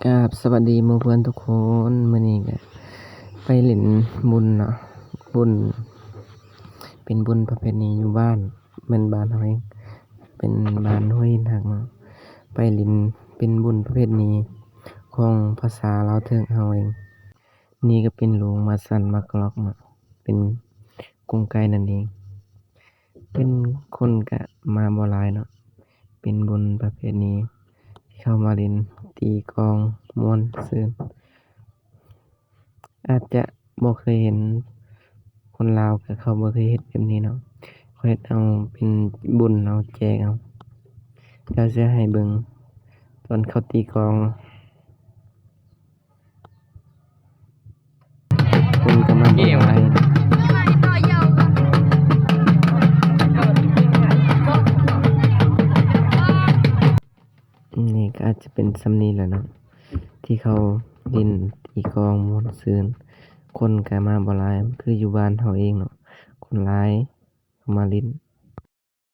ກາບສະຫວັດດີໝູ່ເພື່ອນທຸກຄົນ. ມື້ນີ້ກະໄປຫຼິ້ນບຸນເນາະ, ບຸນ ເປັນບຸນປະເພດນີ້ຢູ່ບ້ານ, ແມ່ນບ້ານເຮົາເອງ, ເປັນບ້ານຫ້ວຍຫີນຫັກເນາະ. ໄປຫຼິ້ນເປັນບຸນປະເພດນີ້ຂອງພາສາລາວເຖິກເຮົາເອງ. ນີ້ກະເປັນໂລງໝາສັນໝາກລອກເນາະ, ເປັນກົງໄກ່ນັ້ນເອງ. ເປັນຄົນກະມາບໍ່ຫຼາຍເນາະ, ເປັນບຸນປະເພດນີ້ ເຂົ້າມາຫຼິ້ນຕີກອງມ່ວນຊື່ນ. ອາດຈະບໍ່ເຄີຍເຫັນ, ຄົນລາວກະເຂົາບໍ່ເຄີຍເຮັດແບບນີ້ເນາະ, ເຂົາເຮັດເອົາເປັນບຸນເອົາແຈກເອົາ. ດຽວຊິໃຫ້ເບິ່ງຕອນເຂົາຕີກອງ. ຄົນກະມາບໍ່ຫຼາຍ. ນີ້ກະອາດຈະເປັນສ່ຳນີ້ແຫຼະເນາະ ທີ່ເຂົາຫຼິ້ນຕີກອງມ່ວນຊື່ນ. ຄົນກະມາບໍ່ຫຼາຍ, ຄືຢູ່ບ້ານເຮົາເອງເນາະ, ຄົນຫຼາຍເຂົ້າມາຫຼິ້ນ.